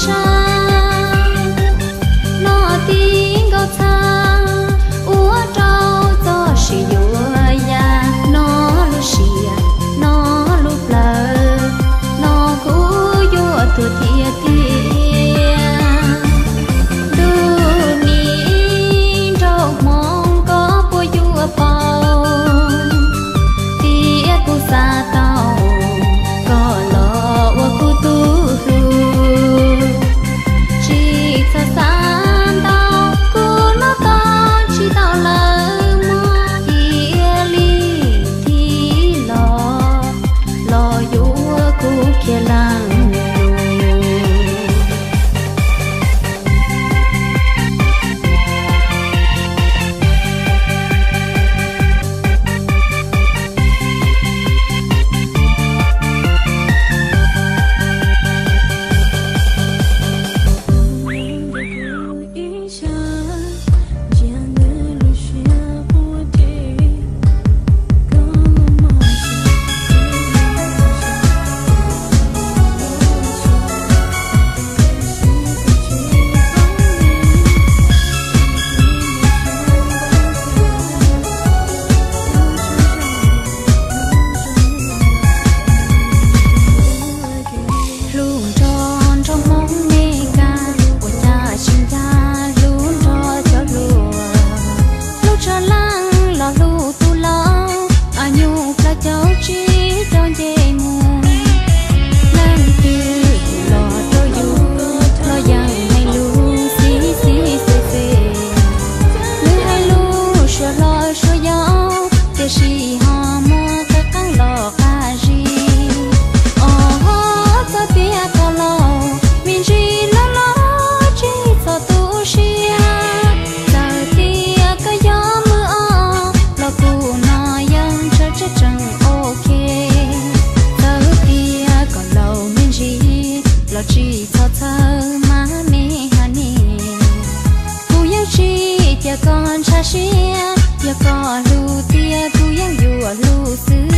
tshaj, noj tib nkaus txhab ua rau txoj sia yuav ya, noj lub siab noj lub plawv, noj kuj yuav tuag tiag tiag. Ntuj nim nrauj hmoov koj puas yuav paub, tiam kuv xav tau koj los ua kuv tus hlub. Tsis txhob xav ntau, kuv los tau tsis tau lawv muab, cia li thib los los yuav kuv khiav leej lus. Hlub nrog nraug Hmoob Mes Kas, ua cas tsis ncaj hlub nrog cov hluas. Hlub tshaj leej los hlub tus laus, a nyuj plaub caug tsib caug nce mus. Leej twg los rau yus los yeej hais lus xib xib xes xes. Nws hais lus suav hlob suav yau, tiam sis ho muaj qee qeej los qab zib. Os, txawm tias koj laus me ntsis los los tsis txhob tu siab. Txawm tias koj yog mwj ob los kuv no yeej tshaj tshaj tseem ok. Txawm tias koj laus me ntsis los tsis txhob txhawj mas me honey. Kuv yeej tsis cia koj ntshaw siab, yog koj hlub tiag kuv yeej yuav hlub xwb.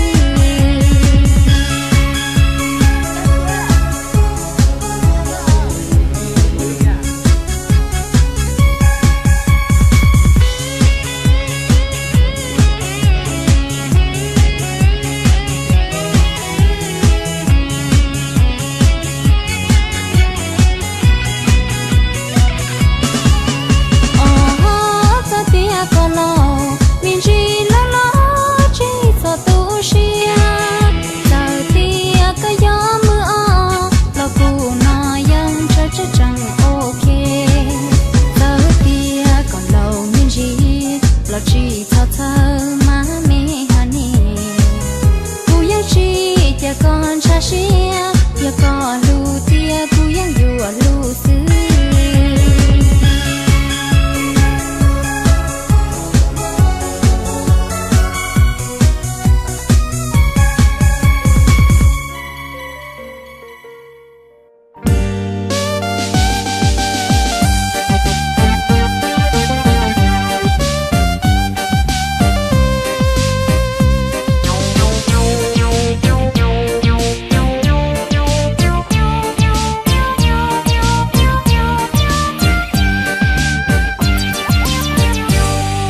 Os, txawm tias koj laus me ntsis los los tsis txhob tu siab. Txawm tias koj yog mwj ob los kuv no yeej tshaj tshaj tseem ok. Txawm tias koj laus me ntsis los tsis txhob txhawj mas me honey. Kuv yeej tsis cia koj ntshaw siab, yog koj hlub tiag kuv yeej yuav hlub xwb.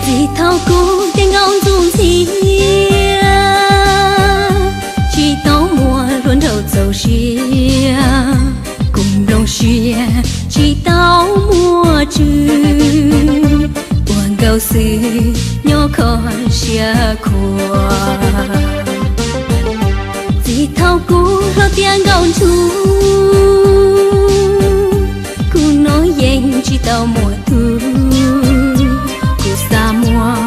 Txij thaum kuv tiav nkauj ntxuj ntxiag, tsis tau muaj hluas nraug txaus siab, kuv nplooj siab tsis tau muaj tswv, ua nkauj xwb nyob kho siab khuav. Txij thaum kuv hlob tiav nkauj ntxuj, kuv no yeej tsis tau muaj tug, kuv xav muaj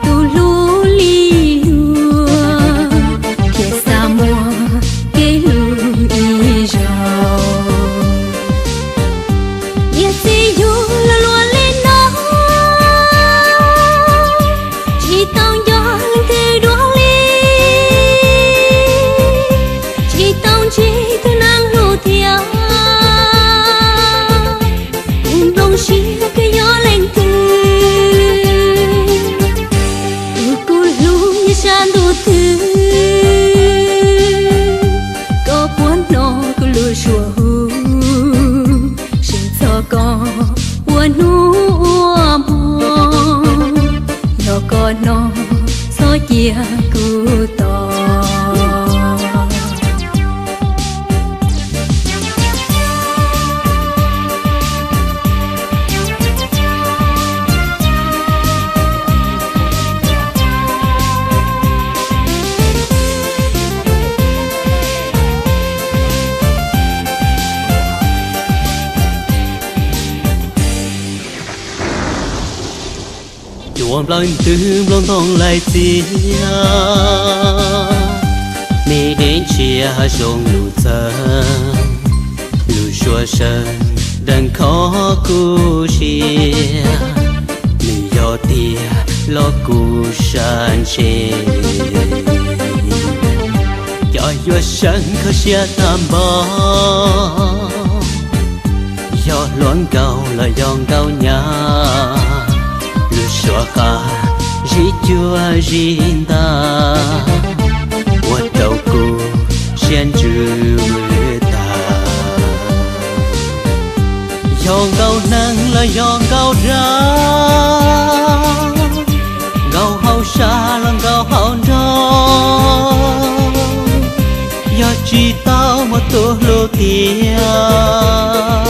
tus hlub li luag, thiaj xav muaj kev hlub ib zaug. Niam txiv yug luag luag li no, tsis tau nco leej twg dua li, tsis tau ntsib tus neeg hlub thiab. Kuv nplooj siab kawg yog leej Tiag kuv tos. Cua nplawm ntws nplooj ntoo laij txias, me dej ntshiab zoo lug txawv, lub suab seeb deev kho kuv siab, nws yog tiag los kuv sab ntshe. Cov yuav seeb kho siab tag npaum, yog hluas nkauj los yog nkauj nyab, lub suab qab zib cuag zib ntag, ua rau kuv siab ntsws tag. Yog nkauj neeg los yog nkauj dag, nkauj hauv sab los nkauj hauv nraug, yog tsis tau muaj tus hlub tiag,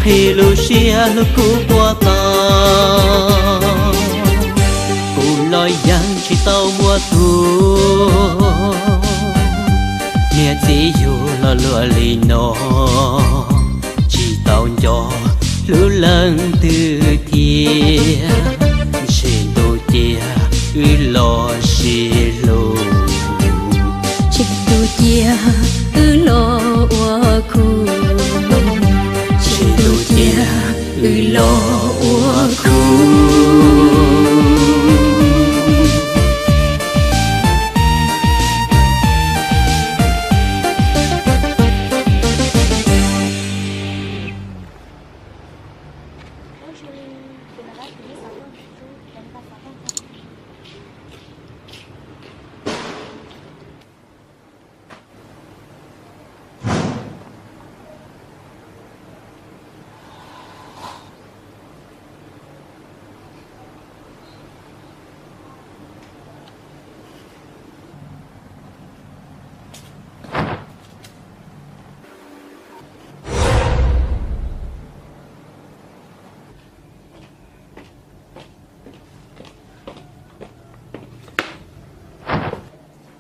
qhib lub siab hlub kuv puas tau. Kuv los yeej tsis tau muaj tus, niam txiv yug los luaj li no, tsis tau nco hlub leej twg thiab, ntshe ntuj cia wb los sib hlub. Ntshe ntuj cia wb los ua khub, ntshe ntuj cia wb los ua khub.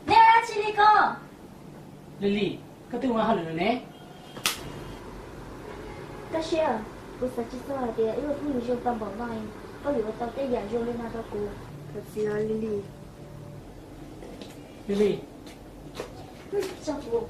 Nej ua dab tsi li ko? Lily, koj twb ua hauj lwm lawm ne? Kaj Siab, kuv xav tsis txog hais tias wb ua phooj ywg zoo tau npaum no, koj yuav ua tau tej yam zoo li no rau kuv. Thov txim os Lily. Lily. Tso kuv.